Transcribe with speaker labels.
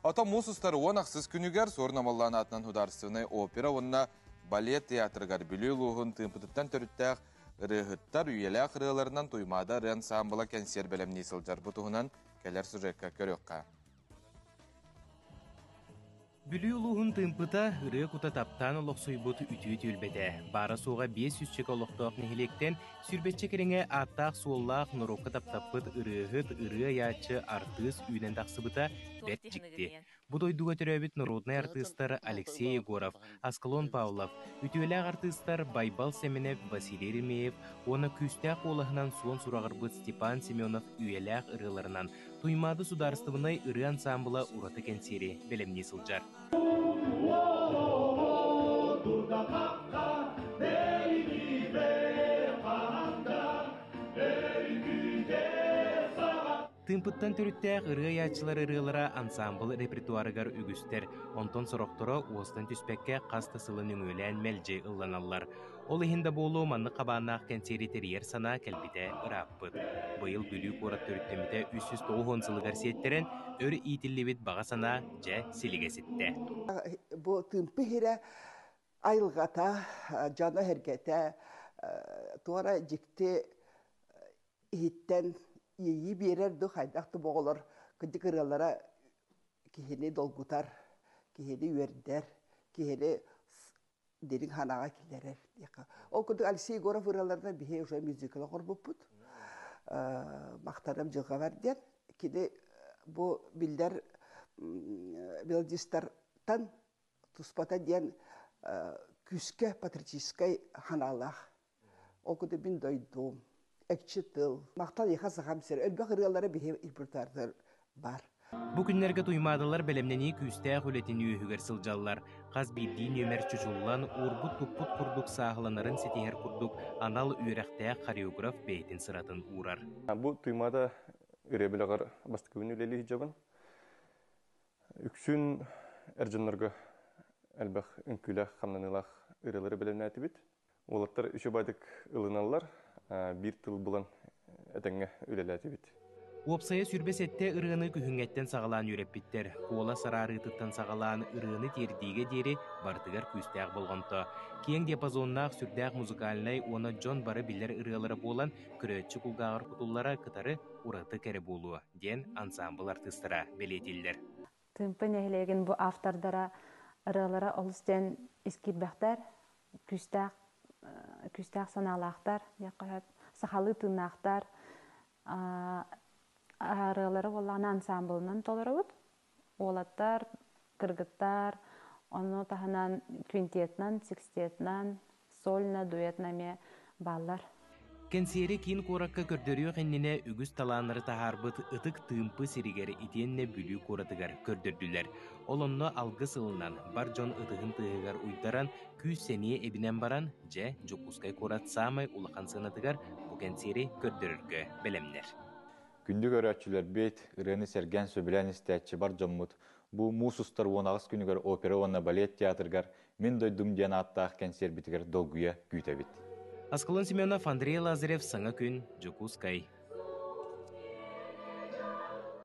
Speaker 1: Оттон муус устар 16 күнүгэр Суорун Омоллоон аатынан художественнай опера уонна балет театрыгар Бүлүү улууһун Тыымпытыттан төрүттээх ырыаһыттар үйэлээх ырыаларынан Туймаада ырыа ансаамбыла кэнсиэр бэлэмнии сылдьар. Бу туһунан кэлэр сюжекка көрүөххэ.
Speaker 2: Бүлүү улууһун Тыымпыта ырыа кута таптаан олохсуйбут үтүө түөлбэтэ. Баара-суоҕа 500 олохтоох нэһилиэктэн сүүрбэччэ кэриҥэ ааттаах-суоллаах норуокка таптаппыт ырыаһыт, ырыа айааччы, артыыс үүнэн тахсыбыта бэрт дьикти. Бу дойдуга төрөөбүт норуодунай артыыстар Алексей Егоров, Аскалон Павлов, үтүөлээх артыыстар Байбал Сэмэнэп, Василий Еремеев уонна күүстээх куолаһынан суон сураҕырбыт Степан Семенов үйэлээх ырыаларынан Туймаада судаарыстыбаннай ырыа ансаамбыла ураты кэнсиэри бэлэмнии сылдьар. Тыымпыттан төрүттээх ырыа айааччылар ырыалара ансаамбыл репертуарыгар үгүстэр, онтон сорохторо уостан түспэккэ хас да сылы нөҥүөлээн мэлдьи ылланаллар. Ол иһин да буолуо маннык хабааннаах кэнсиэри тэрийэр санаа кэлбитэ ырааппыт. Быйыл Бүлүү куорат төрүттэммитэ 390 сылыгар сиэттэрэн, өр иитиллибит баҕа санаа дьэ силигэ ситтэ.
Speaker 3: Бу Тыымпы иһирэ айылҕата, дьоно-сэргэтэ туора дьикти иһиттэн иэйии биэрэр дуу, хайдах да оҕолор кырдьык ырыалара киһини долгутар, киһини үөрдэр, киһини дириҥ ханаҕа киллэрэр диэххэ. Ол курдук Алексей Егоров ырыаларынан биһи уже мюзикл оҥорбуппут. Махтанам дьылҕабар диэн. Кини бу биллэр мелодистартан туспата диэн күүскэ патриотическай ханаалаах. Ол курдук мин дойдум, экчи тыл, махтал эйиэхэ сахам сирэ, элбэх ырыалары биһи репертуардар баар.
Speaker 2: Бу күннэргэ туймаадалар бэлэмнэнии күүстээх үлэтин үөһүгэр сылдьаллар. Хас биирдии нүөмэр чочуллан, уурбут-туппут курдук сааһыланарын ситиһэр курдук анал үөрэхтээх хореограф бэйэтин сыратын уурар.
Speaker 4: Бу Туймаада ырыа бөлөҕөр бастакыбын үлэлии сылдьабын. Үксүн эр дьоннорго элбэх үҥкүүлээх, хамнаныылаах ырыалары бэлэмнээтибит. Уолаттар үчүгэйдик ылыналлар, биир тыл булан этэҥҥэ үлэлээтибит.
Speaker 2: Уопсайа 27 ырыаны күһүҥҥэттэн саҕалаан үөрэппиттэр. Куолас араарыытыттан саҕалаан ырыаны тиэрдиигэ диэри барытыгар күүстээх болҕомто. Киэҥ диапазоннаах сүрдээх музыкальнай уонна дьон бары билэр ырыалара буолан, көрөөччү кулгааҕар кутуллара кытары ураты кэрэ буолуо, диэн ансаамбыл артыыстара бэлиэтииллэр.
Speaker 5: Тыымпы нэһилиэгин бу автордара ырыалара олус диэн ис киирбэхтэр, күүстээх күүстээх санаалаахтар, диэххэ сөп, сахалыы тыыннаахтар. Ырыалары буоллаҕына ансаамбылынан толоробут. Уолаттар, кыргыттар, ону таһынан квинтетынан, секстетынан, сольно, дуэтно эмиэ бааллар.
Speaker 2: Кэнсиэри киин куоракка көрдөрүөх иннинэ үгүс талааннары таһаарбыт Ытык Тыымпы сиригэр итиэннэ Бүлүү куоратыгар көрдөрдүлэр. Ол онно алгыс ылынан, бар дьон ытыһын тыаһыгар уйдаран, күүс-сэниэ эбинэн баран, дьэ, Дьокуускай куорат саамай улахан сыанатыгар бу кэнсиэри көрдөрөргө бэлэмнэр.
Speaker 6: Күндү көрөөччүлэрбит, ырыаны сэргээн сөбүлээн истээччи бар дьоммут, бу муус устар 18 күнүгэр опера уонна балет театрыгар Мин дойдум диэн ааттаах кэнсиэрбитигэр долгуйа күүтэбит.
Speaker 2: Аскалон Семенов, Андрей Лазарев, Саҥа күн, Дьокуускай.